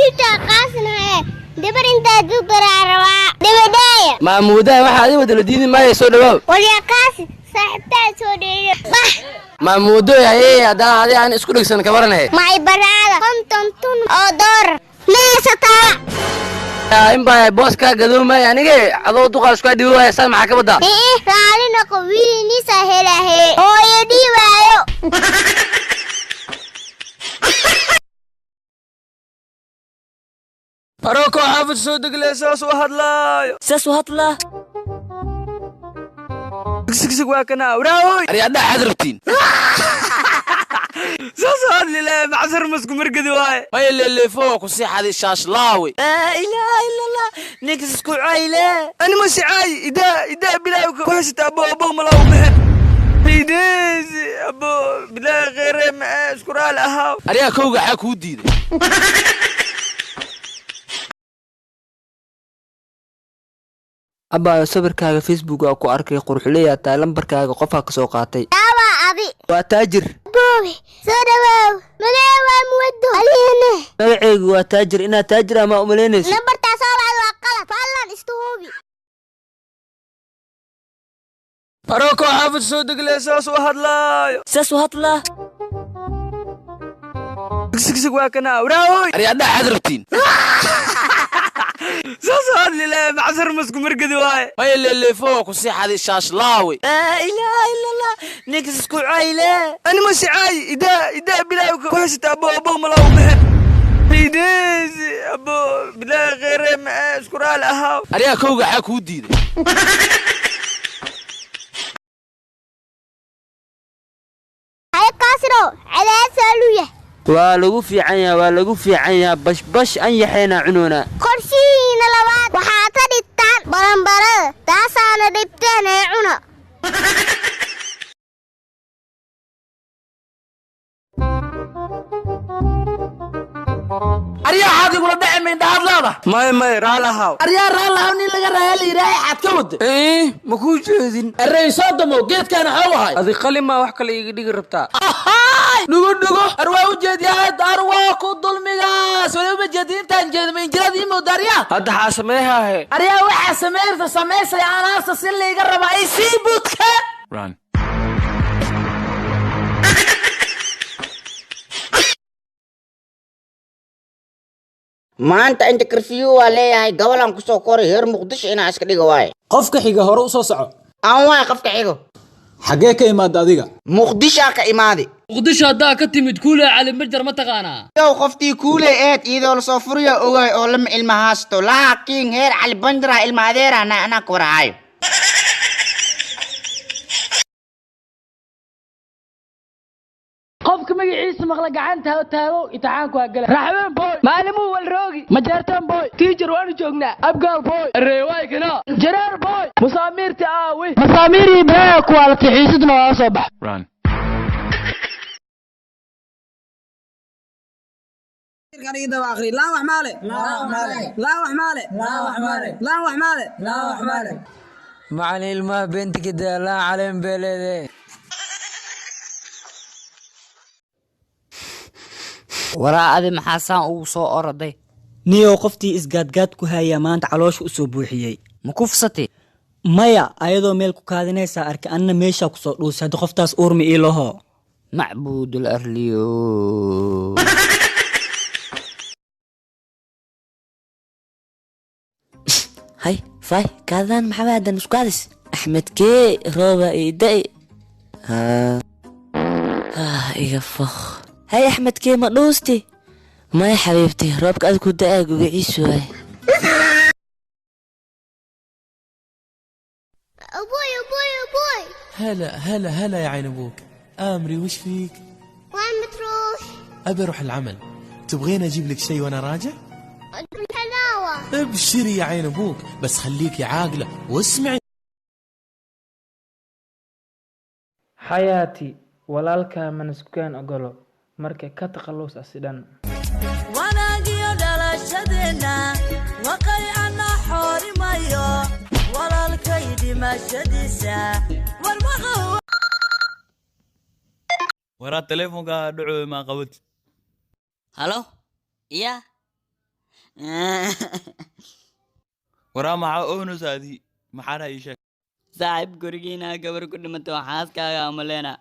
Wiilka qaasnaye dabar intaa dubaraa rabaa dabadhaaya. Maamuudaha waxaa adi wada la diidi maayo, soo dhawaaw. Walyaa qaasi saaxiibtaa soo dheeyo bax. Maamuudoy haye, haddaan adi aan isku dhegsan kabaranahe. May baraada 50,000 oo doolar meesataa. In baa boos kaa gadoomaya anige adoo duqaa isku dhibi waaya saan maxaa ka wadaa? Ee raali noqo, wiiliniisa helahe hooyo dhiibaayo. Aroko xaafad soo degle saas u hadlaayo. Saas u hadlaa. Sigsig waa kana wraahoy. Ari haddaa xad rabtiin. Saas u hadli le macsar masku margadi waaye. Maya leeleefo ku sii xaday shaashlaawe. Laa ilaaha illa Allah, ninkas isku cayle. Ani ma sicaay idaa idaa bilaaw ku haysata abo abo malaa bixin ideesi abo bilaa kheyre ma isku raali ahaa. Ariyaa kowga xaa kuu diiday? Abaayo, sawirkaaga Facebook aa ku arkay, quruxleyaa tahay, lambarkaaga qofaa ka soo qaatay. Daawaa abi. Waa taajir. Boobe soo dhawaaw, magacee waa muwado aligane. Magacaygu waa taajir, inaad taajir amaa umalaynayso. Nambartaa soo wacda waa qalad, fadlan iska hubi. Aroko xaafad soo degle saas u hadlaayo. Saas u hadlaa. Sigsig waa kana wraahoy. Ari haddaa xad rabtiin. Saas u hadli le macsar masku margadi waaye. Maya leeleefo ku sii xaday shaashlaawe. Laa ilaaha illa Allah, ninkas isku cayle. Ani ma sicaay idaa idaa bilaaw ku haysata abo abo malaa bixin ideesi abo bilaa kheyre ma isku raali ahaa. Ariyaa kowga xaa kuu diiday? Hay kaasiro cadaasaaluya. Waa lagu fiican yaha, waa lagu fiican yaha, bashbash an yaxeynaa cunoonaa. Qorshihiina labaad waxaa ka dhigtaan baranbarada, taasaana dhibteen ee cuna. Aryaa xaad igula dhaci maindhahaad leeda. Maya maya, raali ahaa. Aryaa raallahaw, nin laga raaya la yidhaahay xaad ka wada. Ee ma kuu jeedin. Arey soo damo geedkaana xaw ahay. Adi qalimaa wax kale iiga dhigi rabtaa. Ahaay dhugo dhugo, ar waa u jeediyaa, ar waa ku dulmigaas wali uma jeedin, intaan jeedma injirada ii mooda aryaa. Hadda xaa sameehaahe? Aryaa waxaa sameyrta samaysaya anaasa si layga rabaa ay sii budka. Maanta inta karfiyu waa leeyahay gobolaan kusoo koray heer Muqdisho inaa iska dhiga waaye. Qofka xiga hore u soo soco. Aan waay qofka xigo. Xaggee ka imaada adiga? Muqdishaa ka imaadi. Muqdisho haddaa ka timid, kuule Cali Majar ma taqaanaa? Yow, qoftii kuuley eed iyadoo lasoo furiyo ogaay oo lama ilma haasto, laakiin heer Cali Banjara ilma adeerana anaa ka warhaayo. Qofka magaciisa maqla gacanta ha taago, imtixaanku waa gala. Raxween boy, maalimuu walroogi, majeertan boy, tiijar waanu joognaa, abgaal boy, reewaykana, jareer boy, musaamiirta aawi, masaamiirii bee kuwaalata xiisadna waa soo bax. Macalin, ilmaha beenta ka daa, laa caleen bee leedahay. Waraa adi maxaa saan ugu soo oroday? Niyow, qoftii isgaadgaad ku haya maanta caloosha u soo buuxiyey. Ma kufsatay? Maya, ayadoo meel ku kaadinaysaa arkay, anna meeshaa kusoo dhuusay. Hadda qoftaas uurma ii laho. Macbuudul arliyo. Hay fay kaadaan, maxaa hadan isku kaadis? Axmed kee rooba ii da'i iga foq. Hay Axmed kee, ma dhuusti? Maya xabiibti, roobka ad ku da'aa gugaciisu waay. أبوي أبوي أبوي. هلا هلا هلا يا عين ابوك، امري وش فيك؟ وين بتروح؟ ابي اروح العمل، تبغين اجيب لك شيء وانا راجع؟ الحلاوة. ابشري يا عين ابوك، بس خليكي عاقله واسمعي. Xayaati, walaalkaa manaskukaan ogolo, marka ka takhalus asidhan. Wanaagiyo dhalashadeenna waqaycana xoorimayo walaalkay dhimashadiisa warmaqa. Waraa teleefonka dhaco, maa qabatid? Halo, iya. Waraa maxaa oonaysa adi? Maxaana ii sheeg. Saaxiib, gurigiina gabar ku dhimatay oo xaaskaaga amaleena.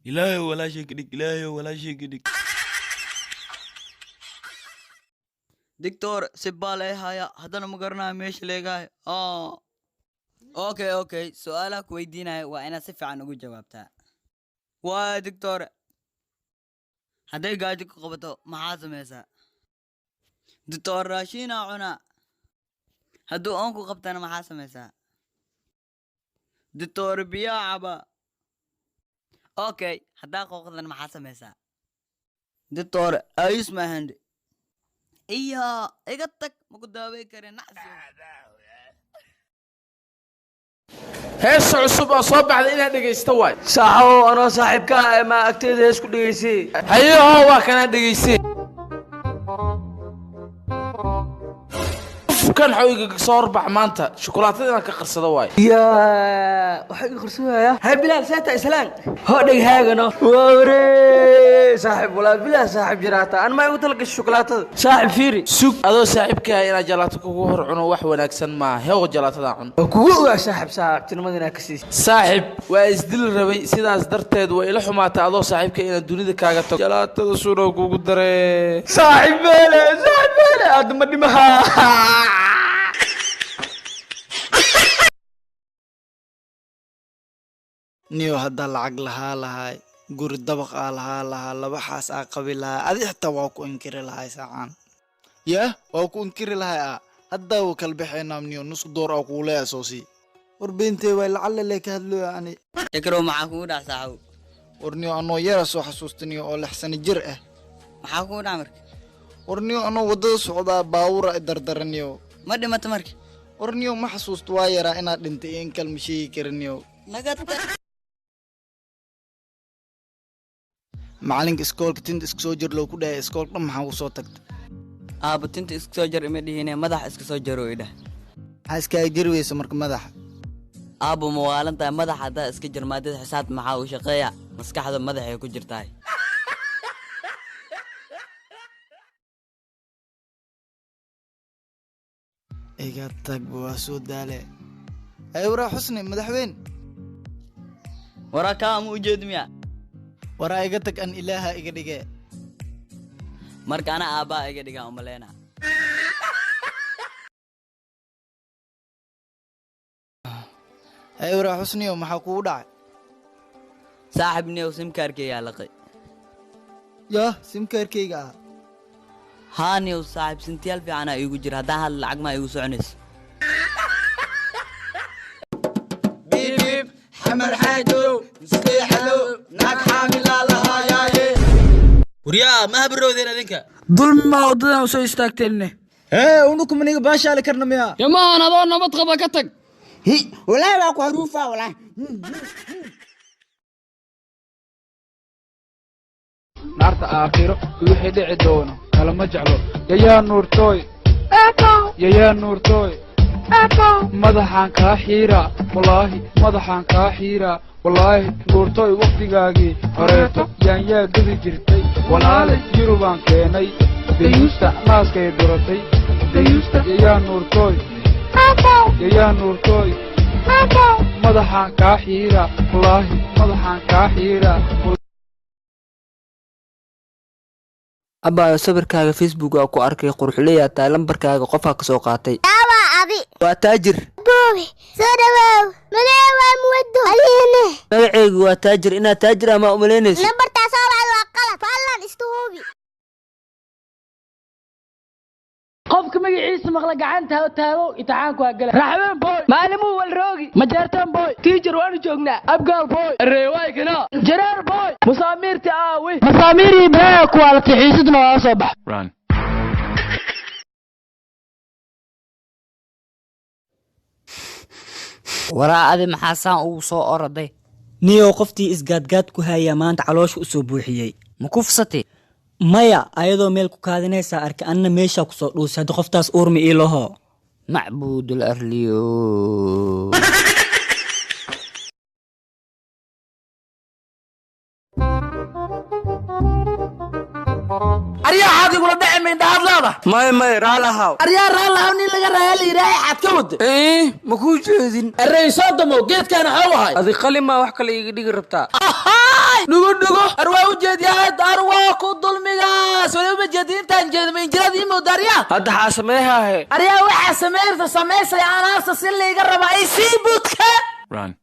Ilaahayow walaashay ka dhig, Ilaahayow walaashay ka dhig. Doctor, si baa la haya, haddana ma garanayo meesha leegahay. Okay, su-aalaha ku weydiinaya waa inaad si fiican ugu jawaabtaa. Waay doctor, hadday gaajo ku qabato maxaa samaysaa? Doctor, raashinaa cunaa. Hadduu oon ku qabtana maxaa samaysaa? Doctor, biyaa caba. Okay, haddaa qooqdan maxaa samaysaa? Doctor, I use my hand. Iya, iga tag, maku daawey karin nacsi. Heesa cusub oo soo baxday inaad dhegaysto waay. Saaxo, anoo saaxiibka ah ma agteeda hees ku dhegaysay? Hayeho, waa kanaa dhegaysay. Kan xoyga soo horbax maanta shukulaatada inaan ka qarsado waay. Yaa, waxaa iga qarsoonaya. Hay Bilaal, seeta islaan hoo dheg haagano. Wawre saaxiib, walaa bilaal saaxiib jiraata an ma igu talagashay shukulaatada saaxiib, fiiri. Sug, adoo saaxiibkaa inaad jalaato kugu hor cuno wax wanaagsan maaha. Heew, jalaatadaa cun. Waa kugu ogaa saaxiib, saaxiibtinimada inaa ka siisay. Saaxiib, waa isdili rabay, sidaas darteed way ila xumaatay adoo saaxiibka inaan dunida kaaga tago. Jalaatada suuna kugu daree. Saaxiib beele, saaxiib beele, aad ma dhimaha. Niyo, haddaa lacag lahaa lahay, guri dabaq aa lahaa lahaa, laba xaas aa qabi lahaa, adi xitaa waa ku inkiri lahay saacaan. Yah, waa ku inkiri lahay. Aa haddaa wa kala baxaynaa niyo, nus door aa kugu leeyahay soo sii. War beentee waay, lacalla lee ka hadlooya ani. Shakiro, maxaa kugu dhac saaxiib? War niyo, anoo yara soo xasuusta niyo, oo 6 sano jir ah. Maxaa kugu dhac marka? War niyo, anoo waddada socdaa baawura i dardara niyo. Ma dhimata marka? War niyo, ma xasuusto, waa yaraa, inaad dhintay iyo in kale ma sheegi karin niyo. Naga tag. Macalinka iskoolka tinta iska soo jir loo ku dhahay, iskoolka dhan maxaa ku soo tagta? Aabbo, tinta iska soo jar ima dhihine, madaxa iska soo jaro idhah. Maxaa iskaaga jiri weysa marka madaxa? Aabbo, ma waalan tahay? Madaxa haddaa iska jar, maadada xisaabta maxaa uu shaqeeya? Maskaxda madaxay ku jirtahay. Iga tagba, waa soo daale. Ay waraa Xusni madaxweyne. Waraa, kaa ama ujeed miya? Waraa iga tag, an Ilaaha iga dhige. Marka ana aabbaa iga dhigaa umaleena. Ay waraa Xusniyo, maxaa kugu dhacay? Saaxib niyow, simkaarkaygaa laqay. Yah, simkaarkayga ah? Haa niyow saaxib, sintiyaal fiicanaa iigu jira, haddaan hadla lacag maa iigu soconayso. Biib xamar xaajow muskeexalow naag xaamilaa lahaayaaye. Waryaa, ma habarowdeen adinka? Dulmi maa waddadan usoo istaagteenne? Hee, unuku maniga baashaali karna miya? Yamahan adoo nabad qaba ka tag. Hi, walaahi waa ku haruufaa walaahi. Naarta aakhiro wixii dhici doono kalama jeclo. Yayaa nuurtooy, yayaa nuurtooy, madaxaan kaa xiiraa walaahi, madaxaan kaa xiiraa walaahi. Nuurtooy, wakhtigaagii horeeto yaanyaa gedi jirtay walaale, yurubaan keenay dayuusta naaskay duratay dayuusta. Yayaa nuurtooy, yayaa nuurtooy, madaxaan kaa xiiraa walaahi, madaxaan kaa xiiraa. Abaayo, sawirkaaga Facebook aa ku arkay, quruxleyaa tahay, lambarkaaga qofaa ka soo qaatay. Yaawaa adi? Waa Taajir. Boobe, soo dhawaaw. Magacee waa Muwado, adigane? Magacaygu waa Taajir. Inaad taajir amaa umalaynayso? Nambartaa soo wacda waa qalad, fadlan iska hubi. Qofka magaciisa maqla gacanta ha taago, imtixaanku waa gala. Raxween boy, maalimuu walroogi, majeertan boy, teacher waanu joognaa, abgaal boy, reewaykana, jareer boy, musaamiirti aawi, masaamiirii bee kuwaalati, xiisadna waa soo bax. Run. Waraa adi, maxaa saan ugu soo oroday? Niyow, qoftii isgaadgaad ku hayaa maanta caloosha usoo buuxiyey. Ma kufsatay? Maya, ayadoo meel ku kaadinaysaa arkay, anna meeshaa kusoo dhuusay. Hadda qoftaas uurma ii laho. Macbuudul arliyo. Aryaa xaad igula dhaci ma indhahaad leedahay? May may, raalahaw. Aryaa raalahaw, nin laga raaya la yidhaahay xaad ka wada. Ma kuu jeedin. Arey soo damo geedkaana xaw ahay. Adi qalimaa wax kale iiga dhigi rabtaa. Dhugo dhugo, arwaa u jeediyaa, arwaa ku dulmigaas wali uma jeedi intaan jeedo ma injiraad ii mooda aryaa. Hadda xaa sameehaahe? Aryaa waxaa sameyrta samaysaya anaasa si layga rabaa ay sii budka. Run.